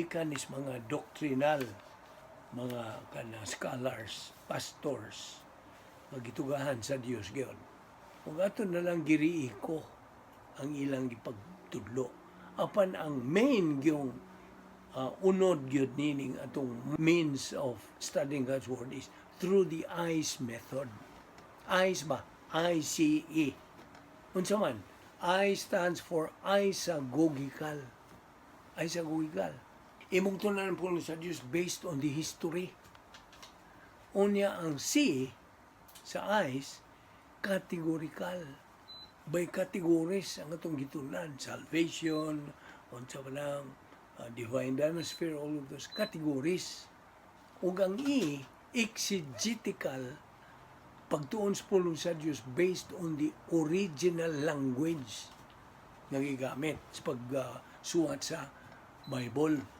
Gikan is mga doctrinal, mga kana scholars, pastors, magitugahan sa Dios gyud. Ug ato na lang giriiko ang ilang gipagtudlo. Apan ang main gyung unod gyud nining atong means of studying God's Word is through the ICE method. ICE ba? ICE. Unsa man? I stands for isagogical. Isagogical. Imong tun-an ang pulong sa Dios based on the history. Unya ang C sa ICE, categorical. By categories ang atong gitun-an. Salvation, unsa pa lang, divine atmosphere, all of those categories. Ug ang E, exegetical, pagtuon sa pulong sa Dios based on the original language nga gigamit sa pagsuwat sa Bible.